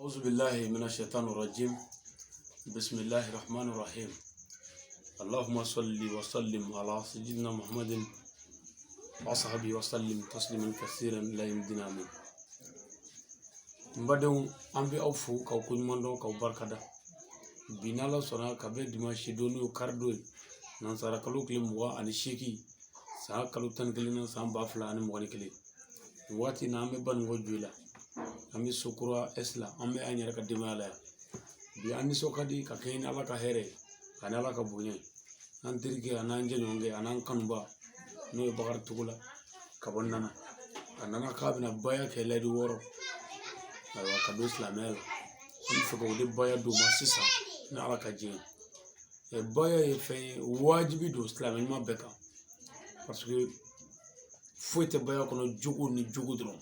أعوذ بالله من الشيطان الرجيم، بسم الله الرحمن الرحيم، اللهم صل وسلم على سيدنا محمد وصحبه وسلم تسليما كثيرا لا يمدنا. آمين. N badenw, an bɛ aw fo k'aw koɲuman dɔn, k'aw barikada. Bi, n'Ala sɔnna, ka bɛn dimanche don, n'o ye kari don ye, nansara kalo tile 28, san kalo 11 na, san 2021. Nin waati in na, an bɛ Banikɔ Joyila, an bɛ Sokura S la, an bɛ an yɛrɛ ka denbaya la yan. Bi, an nisɔn ka di ka kɛɲɛ ni Ala ka hɛrɛ ye ani Ala ka bonya ye. An terikɛ, a n'an jɛɲɔgɔnkɛ, a n'an kanuba, n'o ye Bakari Togola ka bɔ Nana, a nana k'a bɛna baya kɛ layidu 6, ayiwa, ka don silamɛya la. An bɛ fɛ ka o de baya d'o ma sisan, ni Ala ka diɲɛ ye. Baya ye fɛn ye, wajibi don silamɛ ɲuman bɛɛ kan, parce que foyi tɛ baya kɔnɔ jogo ni jogo dɔrɔn.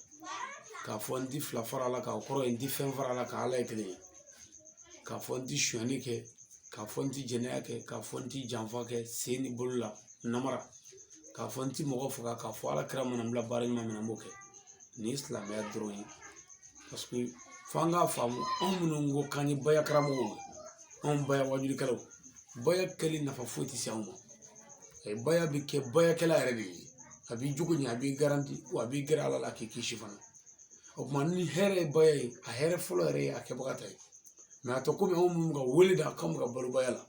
K'a fɔ n ti fila fara la, k'a kɔrɔ ye n ti fɛn fara la, ka Ala ye kelen ye. K'a fɔ n ti sonyani kɛ, k'a fɔ n ti jɛnɛya kɛ, k'a fɔ n ti janfa kɛ sen ni bolo la, namara, k'a fɔ n ti mɔgɔ faga, k'a fɔ Ala kira mana n bila baara ɲuman min na, n b'o kɛ. Nin ye silamɛya dɔrɔn ye, parce que f'an k'a faamu, anw minnu ko k'an ye baya karamɔgɔw ye, anw baya wajulikɛlaw, baya kɛli nafa foyi tɛ se anw ma. Baya bɛ kɛ bayakɛla yɛrɛ de ye, a b'i jogo ɲɛ, a b'i garanti, wa a b'i gɛrɛ Ala la k'i kisi fana. O tuma, ni hɛrɛ ye baya ye, a hɛrɛ fɔlɔ yɛrɛ ye a kɛbaga ta ye. Mɛ a tɔ komi anw minnu ka wele da k'anw bɛ ka balo baya la,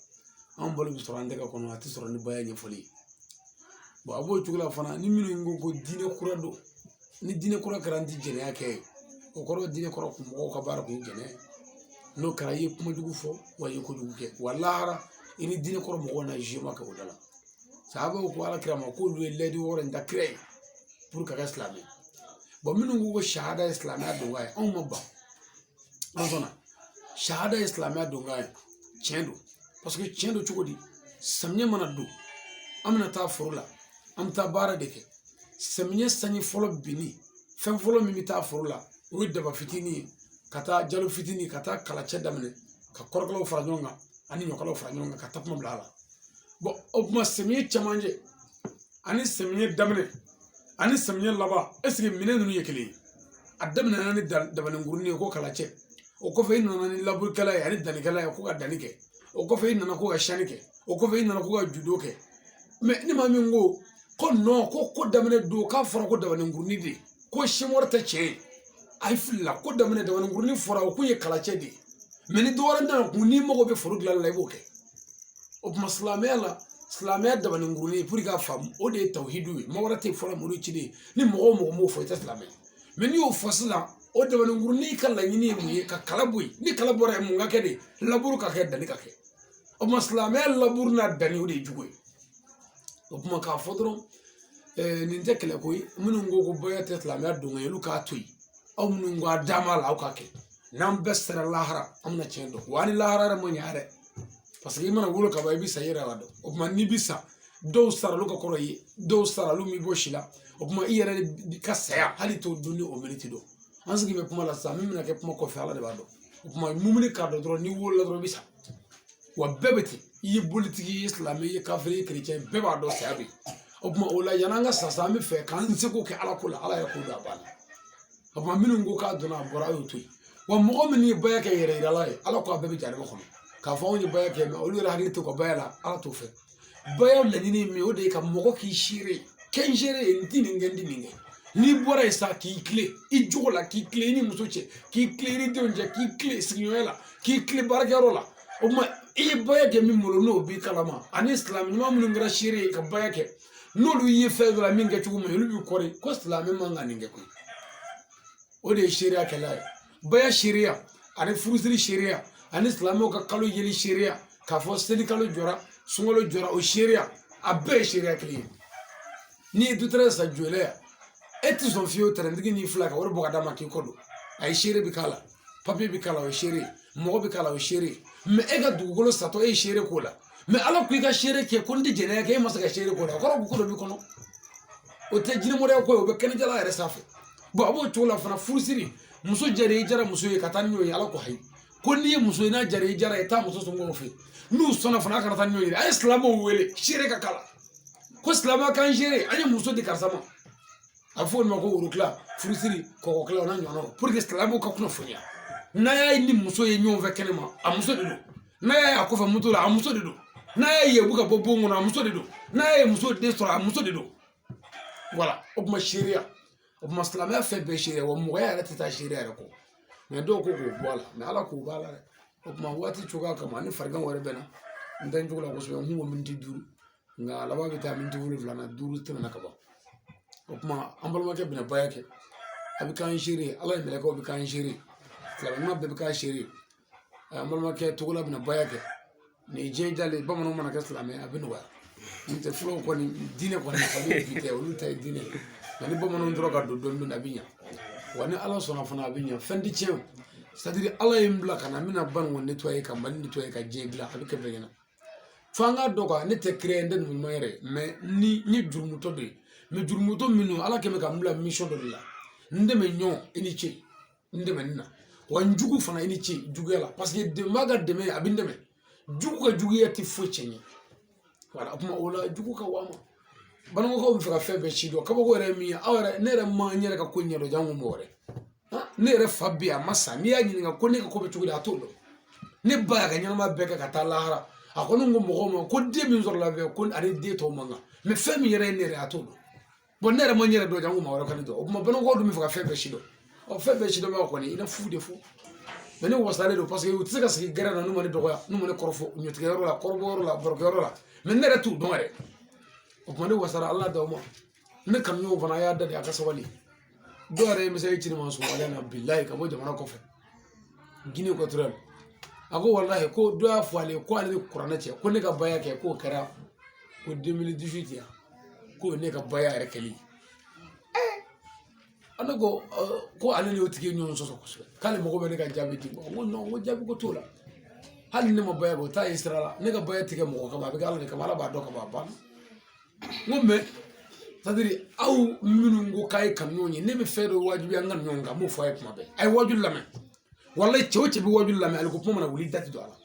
anw balo bɛ sɔrɔ an tɛgɛ kɔnɔ, a tɛ sɔrɔ ni baya ɲɛfɔli ye. A b'o cogo la fana. Ni minnu ko ko diinɛ kura don, ni diinɛ kura kɛra, an ti jɛnɛya kɛ ye, o kɔrɔ diinɛ kɔrɔ kun mɔgɔw ka baara kun ye jɛnɛ ye. N'o kɛra, i ye kuma jugu fɔ, wa i ye kojugu kɛ, wa lahara i ni diinɛ kɔrɔ mɔgɔw na jugement kɛ o da la. Sahabaw ko Ala kira ma k'olu ye layidu 6 in da kira ye pour ka kɛ silamɛ. Minnu ko ko sahada ye silamɛya donkan ye, anw ma ban, an sɔnna sahada ye silamɛya donkan ye. Tiɲɛ don, parce que tiɲɛ don cogo di? Samiyɛ mana don, an bɛna taa foro la, an bɛ taa baara de kɛ. Samiyɛ sanji fɔlɔ binni, fɛn fɔlɔ min bɛ taa foro la, o ye daba fitinin ye, ka taa jalo fitinin, ka taa kalacɛ daminɛ, ka kɔrɔkɛlaw fara ɲɔgɔn kan ani ɲɔkalaw fara ɲɔgɔn kan, ka takuma bila a la. O tuma, samiyɛ camancɛ ani samiyɛ daminɛ ani samiyɛ laban, ɛseke minɛn ninnu ye kelen ye? A daminɛna ni dabaninkurunin ye ko kalacɛ, o kɔfɛ i nana ni laburukɛla ye ani dannikɛla ye ko ka danni kɛ, o kɔfɛ i nana ko ka siyɛnni kɛ, o kɔfɛ i nana ko ka judo kɛ. Mɛ ni maa min ko ko non, ko daminɛ don, k'a fɔra ko dabaninkurunin de, ko siyɛn wɛrɛ tɛ tiɲɛ ye, a ye filila. Ko daminɛ dabaninkurunin fɔra, o kun ye kalacɛ de ye. Mɛ ni dɔ wɛrɛ nana kun, n'i mago bɛ foro dilanni la, i b'o kɛ. O tuma, silamɛya la, silamɛya dabaninkurunin, pour k'a faamu, o de ye tawhidu ye. Maa wɛrɛ tɛ fɔlɔ muru ci de ye. Ni mɔgɔ o mɔgɔ m'o fɔ, i tɛ silamɛ ye. Mɛ n'i y'o fɔ sisan, o dabaninkurunin ka laɲini ye mun ye? Ka kala bɔ yen. Ni kala bɔra yen, mun ka kɛ de? Laburu ka kɛ, danni ka kɛ. O tuma, silamɛya laburu n'a danni, o de ye jugu ye. O tuma, k'a fɔ dɔrɔn, nin tɛ kɛlɛ ko ye. Minnu ko ko baya tɛ silamɛya don ye, olu k'a to yen. Aw minnu ko a d'a la, aw k'a kɛ. N'an bɛɛ sera lahara, an bɛna tiɲɛ dɔn. Wa ni lahara yɛrɛ ma ɲɛ yɛrɛ, parce que i mana wolo ka ban, i bɛ sa, i yɛrɛ b'a dɔn. O tuma, n'i bɛ sa, dɔw sara olu ka kɔrɔ ye, dɔw sara olu m'i bɔ si la. O tuma, i yɛrɛ ka saya, hali t'o dun ni o miniti dɔn. An sigi bɛ kuma la sisan, min bɛna kɛ kuma kɔfɛ, Ala de b'a dɔn. O tuma, mumuni k'a dɔn dɔrɔn, n'i wolola dɔrɔn, i bɛ sa. Wa bɛɛ bɛ ten, i ye bolitigi, i ye silamɛ, i ye kafiri, i ye kerecɛn, bɛɛ b'a dɔn saya bɛ yen. O tuma, o la, yan'an ka sa sa, an bɛ fɛ k'an seko kɛ Ala ko la, Ala yɛrɛ ko don a banna. O tuma, minnu ko k'a donna a bɔra, a y'o to yen. Wa mɔgɔ min ye baya kɛ yɛrɛ yirala ye, Ala ko a bɛɛ bɛ jahanama kɔnɔ. K'a fɔ anw ye baya kɛ, mɛ olu yɛrɛ hakili to ka baya la, Ala t'o fɛ. Baya laɲini ye min ye, o de ye ka mɔgɔ k'i seere, kɛ n seere ye, n ti nin kɛ, n ti nin kɛ. N'i bɔra yen sa, k'i tilen i jogo la, k'i tilen i ni muso cɛ, k'i tilen i ni denw cɛ, k'i tilen sigiɲɔgɔnya la, k'i tilen baarakɛyɔrɔ la. O tuma, i ye baya kɛ min bolo, n'o b'i kalama, ani silamɛ ɲuman minnu kɛra seere ye ka baya kɛ, n'olu ye fɛn dɔ la min kɛ cogo min, olu b'i kɔri ko silamɛ man ka nin kɛ koyi. O de ye seereya kɛla ye. Baya seereya ani furusiri seereya ani silamɛw ka kalo yeli seereya, k'a fɔ seli kalo jɔra, sunkalo jɔra, o seereya, a bɛɛ ye seereya kelen ye. N'i ye dutɛrɛ san joli yan, e tɛ sɔn fiyewu tɛrɛntigi n'i fila ka wari bɔ ka d'a ma k'i kɔ don. A ye seere bɛ k'a la, papiye bɛ k'a la, o ye seere ye, mɔgɔ bɛ k'a la, o ye seere ye. Mɛ e ka dugukolo satɔ, e ye seere k'o la. Mɛ Ala ko i ka seere kɛ ko n tɛ jɛnɛya kɛ, e ma se ka seere k'o la, o kɔrɔ ko dɔ b'i kɔnɔ. O tɛ jinɛmɔrɔya ko ye, o bɛ kɛnɛjala yɛrɛ sanfɛ. A b'o cogo la fana. Furusiri, muso jara i jara muso ye ka taa ni ɲɔgɔn ye, Ala ko ayi, ko n'i ye muso ye n'a jara i jara ye, taa muso somɔgɔw fɛ yen. N'u sɔnna fana, a kana taa ni ɲɔgɔn ye. A ye silamɛw wele, seere ka k'a la ko silamɛ kan seere, an ye muso di karisa ma. A bɛ fɔ o de ma ko worokila, furusiri, kɔkɔkila, o n'a ɲɔgɔnnaw, pour que silamɛw ka kunnafoniya. N'a y'a ni muso ye ɲɔgɔn fɛ kɛnɛ ma, a muso de don. N'a y'a ye a kɔfɛ moto la, a muso de don. N'a y'a ye u bɛ ka bɔ bon kɔnɔ, a muso de don. N'a y'a ye muso den sɔrɔ, a muso de don. Voilà, o tuma seereya, o tuma silamɛya fɛn bɛɛ seereya wa mɔgɔya yɛrɛ tɛ taa seereya yɛrɛ kɔ. Mɛ dɔw ko k'o bɔ a la, mɛ Ala k'o b'a la dɛ. O tuma waati cogoya kama ni farigan wɛrɛ bɛ na, n tɛ n cogo la kosɛbɛ. N kun ko miniti 5, nka a laban bɛ taa miniti 7 na, 5 tɛmɛna ka ban. O tuma an balimakɛ bɛna baya kɛ, a bɛ k'an seere. Ala ye mɛlɛkɛw bɛ k'an seere, silamɛya bɛɛ bɛ k'an seere. An balimakɛ Togola bɛna baya kɛ. Nin ye diɲɛ jalen, bamananw mana kɛ silamɛ a bɛ nɔgɔya. N'o tɛ fulaw kɔni diinɛ kɔni olu bi tɛ, olu ta ye diinɛ ye. Nka ni bamananw tora ka don dɔɔnin dɔɔnin, a bɛ ɲa. Wa ni Ala sɔnna fana, a bɛ ɲa, fɛn tɛ tiɲɛ. C'est à dire Ala ye n bila ka na, n bɛna Banikɔni nettoyer, ka Mali nettoyer, ka diɲɛ dilan, a bɛ kɛ bɛɛ ɲɛna. Fo an k'a dɔn quoi, ne tɛ kira ye, n tɛ numu ɲuman yɛrɛ, mɛ ni n ye jurumutɔ dɔ ye. Mɛ jurumutɔ minnu Ala kɛn bɛ ka n bila mission dɔ de la, n dɛmɛ ɲɔgɔn, i ni ce, n dɛmɛ nin na. Wa n jugu fana, i ni ce juguya la, parce que dɛmɛba ka dɛmɛ a bɛ n dɛmɛ. Jugu ka juguya tɛ foyi tiɲɛ n ye. Voilà, o tuma o la jugu ka wa ma. Banikɔkaw bɛ fɛ ka fɛn bɛɛ si dɔn. Kabako yɛrɛ ye min ye, aw yɛrɛ, ne yɛrɛ ma n yɛrɛ ka ko ɲɛdɔn janko mɔgɔ wɛrɛ. Ne yɛrɛ fa bɛ yen, a ma sa. N'i y'a ɲininka ko ne ka ko bɛ cogo di, a t'o dɔn. Ne ba y'a ka ɲɛnamaya bɛɛ kɛ ka taa lahara. A kɔni ko mɔgɔw ma ko den min sɔrɔla fɛ, ko ale den tɔw man kan. Mɛ fɛn min yɛrɛ ye ne yɛrɛ, a t'o dɔn. Bon, ne yɛrɛ ma n yɛrɛ dɔn janko maa wɛrɛ ka ne dɔn. O tuma Banikɔkaw dun bɛ fɛ ka fɛn bɛɛ si dɔn. Ɔ, fɛn bɛɛ sidɔnbaga kɔni, i na fu de fɔ. Mɛ ne wasalen don, parce que u tɛ se ka sigi gɛrɛn na n'u ma ne dɔgɔya, n'u ma ne kɔrɔfɔ ɲɔtigɛyɔrɔ la, kɔrɔbɔyɔrɔ la, barokɛyɔrɔ la. Mɛ ne yɛrɛ t'u dɔn yɛrɛ. O tuma ne wasara, Ala d'aw ma. Ne kanuɲɔgɔnw fana, a y'a da de, a ka sabali. Dɔw yɛrɛ ye message ci ne ma sɔgɔmada in na, bilayi, ka bɔ jamana kɔfɛ, Guinée équatoriale. A ko walahi, ko dɔ y'a fɔ ale ye ko ale ni kuranɛ cɛ, ko ne ka baya kɛ, k'o kɛra ko 2018 yan, k'o ye ne ka baya yɛrɛ kɛli ye. Ne ko ko ale ni o tigi ye ɲɔgɔn sɔsɔ kosɛbɛ, k'ale mago bɛ ne ka jaabi di. N ko non, n ko jaabi ko t'o la. Hali ni ne ma baya kɛ, o t'a ye sira la. Ne ka baya tigɛ mɔgɔ kama, a bɛ kɛ Ala de kama, Ala b'a dɔn ka ban, a banna. N ko mɛ c'est à dire aw minnu ko k'a ye kanuɲɔgɔn ye, ne bɛ fɛn dɔ wajibiya n ka ɲɔgɔn kan, n b'o fɔ a ye kuma bɛɛ. A ye wajuli lamɛn. Walayi, cɛ o cɛ bɛ wajuli lamɛn, ale ko kuma mana wuli, i da tɛ don a la.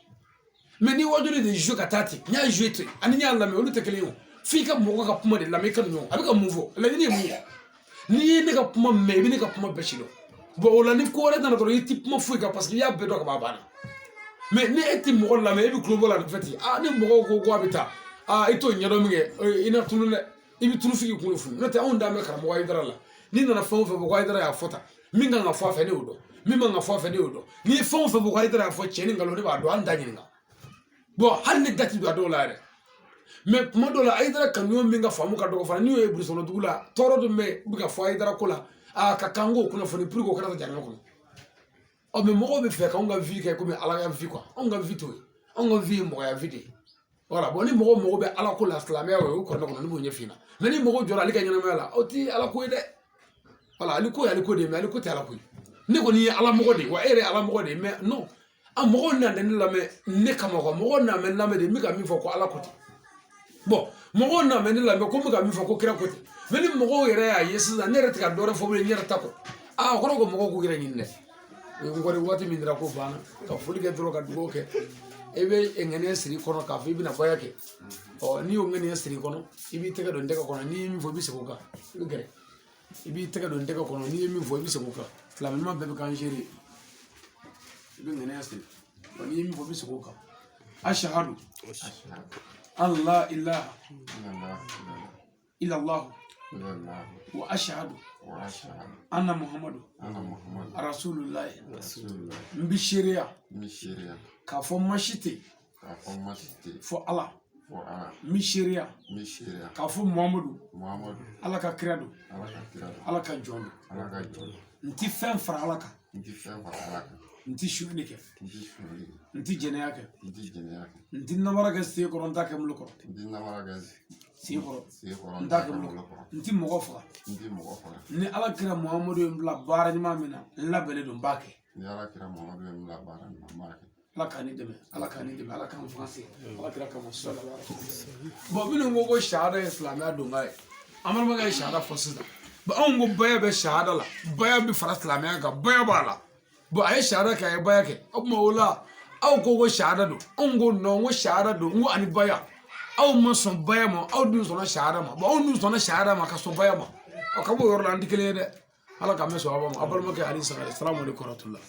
Mɛ ni wajuli de joué ka taa ten, n y'a joué ten, ani n y'a lamɛn, olu tɛ kelen ye. O f'i ka mɔgɔ ka kuma de lamɛn, i ka ɲɔgɔn a bɛ ka mun fɔ, laɲini ye mun ye. N'i ye ne ka kuma mɛn, i bɛ ne ka kuma bɛɛ si dɔn. Bon, o la ni ko wɛrɛ nana dɔrɔn, i ti kuma foyi kan, parce que i y'a bɛɛ dɔn ka ban, a banna. Mɛ ni e ti mɔgɔ lamɛn, e bɛ tulo bɔ la nin fɛ ten. Aa, ni mɔgɔw ko ko a bɛ taa, aa, i t'o ɲɛdɔn min kɛ, i na tunu dɛ, i bɛ tunu f'i k'i kunkolo funu. N'o tɛ, anw dan bɛ karamɔgɔ Hayidara la. N'i nana fɛn o fɛn fɔ ko Hayidara y'a fɔ tan, min kan ka fɔ a fɛ, ne y'o dɔn. Min man ka fɔ a fɛ, ne y'o dɔn. N'i ye fɛn o fɛn fɔ ko Hayidara y'a fɔ, tiɲɛ ni nkalon, ne b'a dɔn. Hali n t'a ɲininka. Bon, hali ne da ti don a dɔw la yɛrɛ. Mɛ kuma dɔw la, Hayidara kanuɲɔgɔn min ka faamu ka dɔgɔ fana, n'i y'o ye burusi kɔnɔ dugu la, tɔɔrɔ dɔ bɛ ka fɔ Hayidara ko la, a ka kan k'o kunnafoni pour que o kana taa jamana kɔnɔ. Ɔ, mɛ mɔgɔw bɛ fɛ k'anw ka vie kɛ komi Ala ka vie quoi. Anw ka vie t'o ye, anw ka vie ye mɔgɔya vie de ye. Voilà. Bon, ni mɔgɔw mago bɛ Ala ko la, silamɛya o ye kuranɛ kɔnɔ, ne b'o ɲɛf'i ɲɛna. Mɛ ni mɔgɔw jɔra ale ka ɲɛnamaya la, aw ti Ala ko ye dɛ. Voilà, ale ko ye ale ko de ye, mɛ ale ko tɛ Ala ko ye. Ne kɔni ye Ala mɔgɔ de ye wa, e yɛrɛ ye Ala mɔgɔ de ye. Mɛ non, a mɔgɔw nana ne lamɛn ne kama quoi. Mɔgɔw nana ne lamɛn de, n bɛ ka min fɔ ko Ala ko ten. Bon, mɔgɔw nana ne lamɛn ko n bɛ ka min fɔ ko kira ko ten. Mɛ ni mɔgɔw yɛrɛ y'a ye sisan, ne yɛrɛ tɛ ka dɔ wɛrɛ fɔ bilen n yɛrɛ ta kɔ. Aa, o kɔrɔ ko mɔgɔw k'u yɛrɛ ɲini dɛ. O ye n kɔni waati min dira ko banna, ka foli kɛ dɔrɔn, ka dugawu kɛ. E bɛ ŋaniya siri i kɔnɔ k'a fɔ i bɛna baya kɛ. Ɔ, n'i y'o ŋaniya siri i kɔnɔ, i b'i tɛgɛ don n tɛgɛ kɔnɔ. N'i ye min fɔ, i bɛ segin o kan. I bɛ gɛrɛ, i b'i tɛgɛ don n tɛgɛ kɔnɔ. N'i ye min fɔ, i bɛ segin o kan. Silamɛ ɲuman bɛɛ bɛ k'an seere. I bɛ ŋaniya siri. Ɔ, n'i ye min fɔ, i bɛ segin o kan. Ashahadu an la ilaha illallah wa ashhadu anna Muhammadu rasulullah. N bɛ seereya k'a fɔ masi tɛ fɔ Ala. N bɛ seereya k'a fɔ Muhamadu Ala ka kira don, Ala ka jɔn don. N ti fɛn fara Ala kan, n ti sonyali kɛ, n ti jɛnɛya kɛ, n ti namara kɛ sen kɔrɔ, n t'a kɛ n bolo kɔrɔ, sen kɔrɔ, n t'a kɛ n bolo kɔrɔ, n ti mɔgɔ faga. Ni Ala kira Muhamadu ye n bila baara ɲuman min na, n labɛnnen don, n b'a kɛ. Ala k'an ni dɛmɛ, Ala k'an ni dɛmɛ, Ala k'an faga se Ala kira kama sallallahu alaihi wasallam. Bon, minnu ko ko sahada ye silamɛya donba ye, an balimakɛ ye sahada fɔ sisan. Bon, anw ko baya bɛ sahada la, baya bɛ fara silamɛya kan, baya b'a la. Bon, a ye sahada kɛ, a ye baya kɛ. O tuma o la, aw ko ko sahada don, anw ko non, ko sahada don, n ko ani baya. Aw ma sɔn baya ma, aw dun sɔnna sahada ma. Bon, anw dun sɔnna sahada ma ka sɔn baya ma. Ɔ, ka b'o yɔrɔ la, an tɛ kelen ye dɛ. Ala k'an bɛ sɔn aw ma. Aw balimakɛ Ali Sangare. Salamu aleykum warahmatulah.